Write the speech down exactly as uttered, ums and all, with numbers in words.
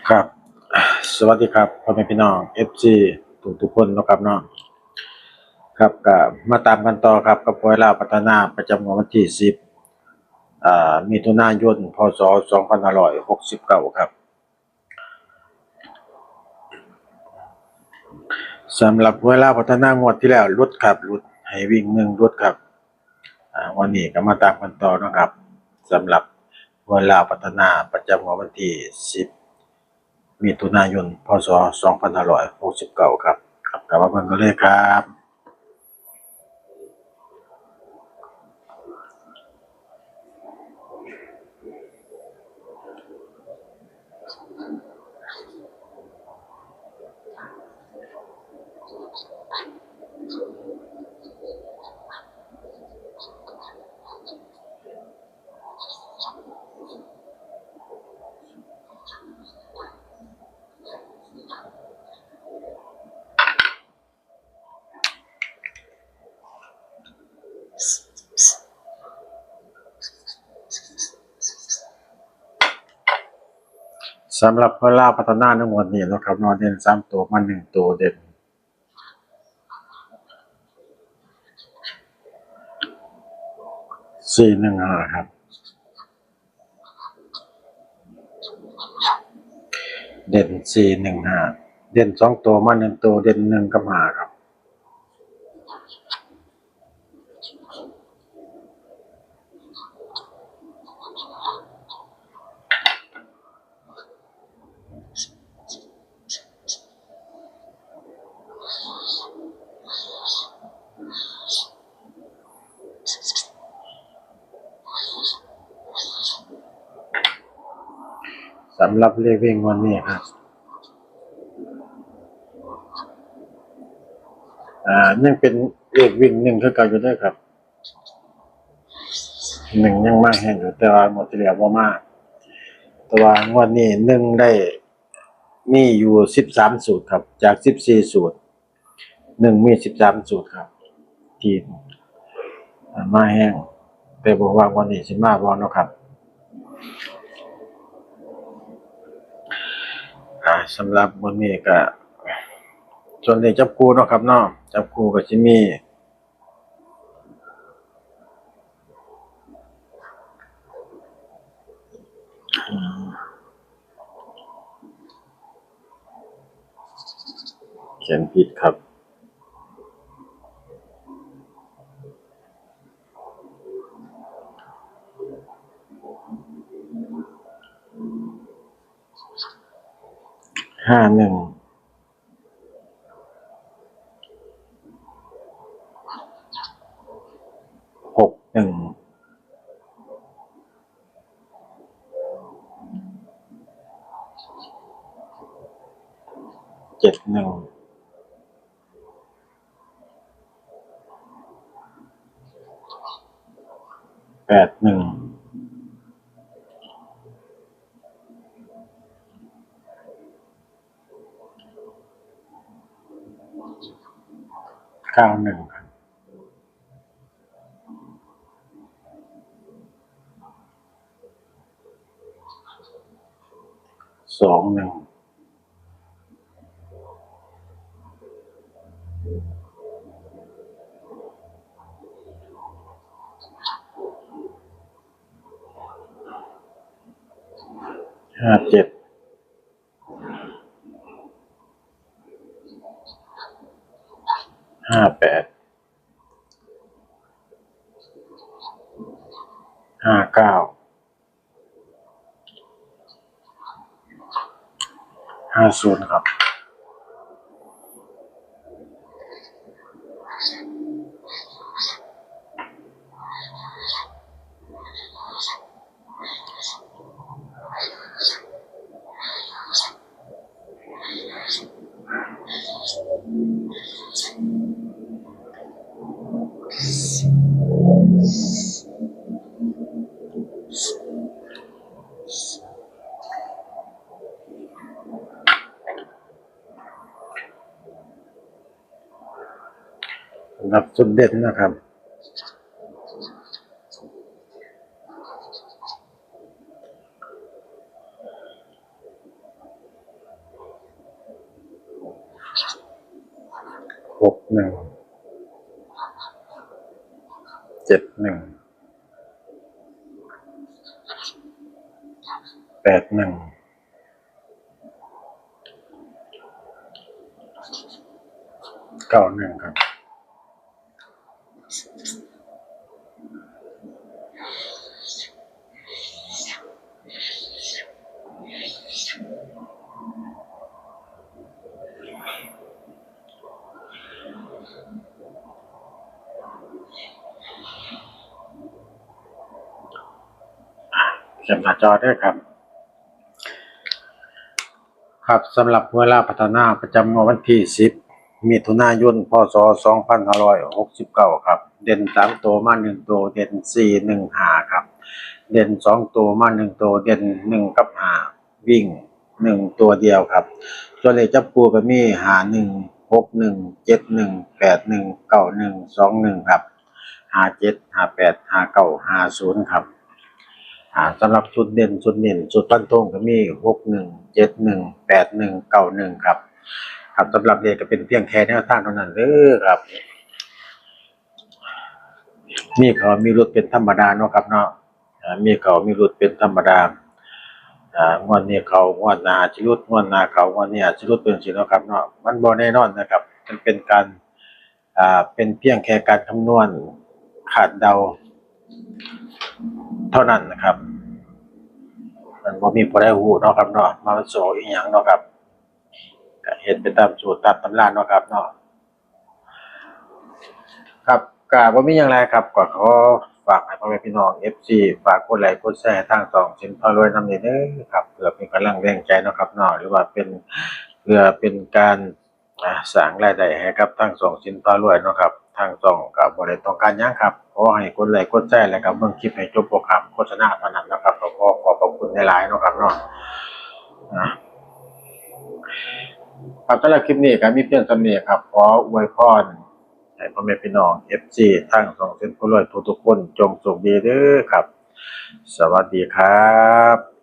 ครับ สวัสดีครับ พ่อแม่พี่น้อง เอฟซี ทุกๆคนเนาะครับเนาะ ครับ ก็มาตามกันต่อครับ กับหวยลาวพัฒนาประจำงวดวันที่สิบ อ่า มิถุนายน พ.ศ. สองพันห้าร้อยหกสิบเก้า ครับ สำหรับหวยลาวพัฒนางวดที่แล้วหลุดครับ หลุด ให้วิ่งหนึ่งหลุดครับ อ่า วันนี้ก็มาตามกันต่อเนาะครับ สำหรับหวยลาวพัฒนาประจำงวดวันที่สิบ มิถุนายน พ.ศ. สองพันห้าร้อยหกสิบเก้า ครับ ครับ กลับมาเบิ่งกันเลยครับ สำหรับหวยลาวพัฒนาในงวดนี้เนาะครับเนาะ เด่นสามตัวมาหนึ่งตัว เด่นสี่หนึ่งห้าครับ เด่นสี่หนึ่งห้า เด่นสองตัวมาหนึ่งตัว เด่นหนึ่งกับห้าครับ สำหรับเลขวิ่งงวดนี้ครับ อ่า ยังเป็นเลขวิ่งหนึ่งคือเก่าอยู่เด้อครับ หนึ่งยังมาแฮงอยู่ แต่ว่างวดที่แล้วบ่มา แต่ว่างวดนี้หนึ่งได้ มีอยู่สิบสามสูตรครับ จากสิบสี่สูตร หนึ่งมีสิบสามสูตรครับ ที่ อ่า มาแฮง แต่บ่ว่างวดนี้สิมาบ่เนาะครับ อ่า สำหรับงวดนี้ก็ ส่วนเลขจับคู่เนาะครับเนาะ จับคู่ก็สิมี เขียนผิดครับ ห้าหนึ่ง หกหนึ่ง เจ็ดหนึ่ง แปดหนึ่ง เก้าหนึ่ง สองหนึ่ง ห้าเจ็ด ห้าแปด ห้าเก้า ห้าศูนย์ ครับ สำหรับชุดเด่นนะครับ นึ่ง เจ็ดหนึ่ง แปดหนึ่ง เก้าหนึ่ง ครับ แคปหน้าจอเด้อครับ ครับ สำหรับหวยลาวพัฒนาประจำงวดวันที่สิบ มิถุนายน พ.ศ. สองพันห้าร้อยหกสิบเก้า ครับ เด่นสามตัวมาหนึ่งตัว เด่นสี่หนึ่งห้า ครับ เด่นสองตัวมาหนึ่งตัว เด่นหนึ่งกับห้า วิ่งหนึ่งตัวเดียวครับ ส่วนเลขจับคู่ก็มี ห้าหนึ่ง หกหนึ่ง เจ็ดหนึ่ง แปดหนึ่ง เก้าหนึ่ง สองหนึ่ง ครับ ห้าเจ็ด ห้าแปด ห้าเก้า ห้าศูนย์ ครับ อ่า สำหรับชุดเด่น ชุดเน้น ชุดฟันธงก็มี หกหนึ่ง เจ็ดหนึ่ง แปดหนึ่ง เก้าหนึ่ง ครับ ครับ สำหรับเลขก็เป็นเพียงแค่แนวทางเท่านั้นเด้อครับ มีเข้ามีหลุดเป็นธรรมดาเนาะครับเนาะ อ่า มีเข้ามีหลุดเป็นธรรมดา อ่า งวดนี้เข้า งวดหน้าอาจจะหลุด งวดหน้าเข้า งวดนี้อาจจะหลุด เป็นจั่งซี้เนาะครับเนาะ มันบ่แน่นอนนะครับ มันเป็นการ อ่า เป็นเพียงแค่การคำนวณคาดเดาเท่านั้นนะครับ มันบ่มีผู้ใดรู้เนาะครับเนาะ ว่ามันสิออกอีหยังเนาะครับ ก็เฮ็ดไปตามสูตรตามตำราเนาะครับเนาะ ครับ ก็บ่มีหยังหลายครับ ก็ขอฝากให้พ่อแม่พี่น้อง เอฟซี ฝากกดไลค์กดแชร์ให้ทางช่องสินพารวยนำเด้อครับ เพื่อเป็นกำลังแรงใจเนาะครับเนาะ หรือว่าเป็น เพื่อเป็นการ อ่า สร้างรายได้ให้กับทางช่องสินพารวยเนาะครับ ทางช่องก็บ่ได้ต้องการหยังครับ ขอให้กดไลค์กดแชร์ แล้วก็เบิ่งคลิปให้จบ บ่ข้ามโฆษณาเท่านั้นนะครับ ก็ขอขอบพระคุณหลายๆเนาะครับเนาะ อ่า ครับ สำหรับคลิปนี้ก็มีเพียงเท่านี้ครับ ขออวยพรให้พ่อแม่พี่น้อง เอฟซี ทางช่องสินพารวยทุกๆคน จงโชคดีเด้อครับ สวัสดีครับ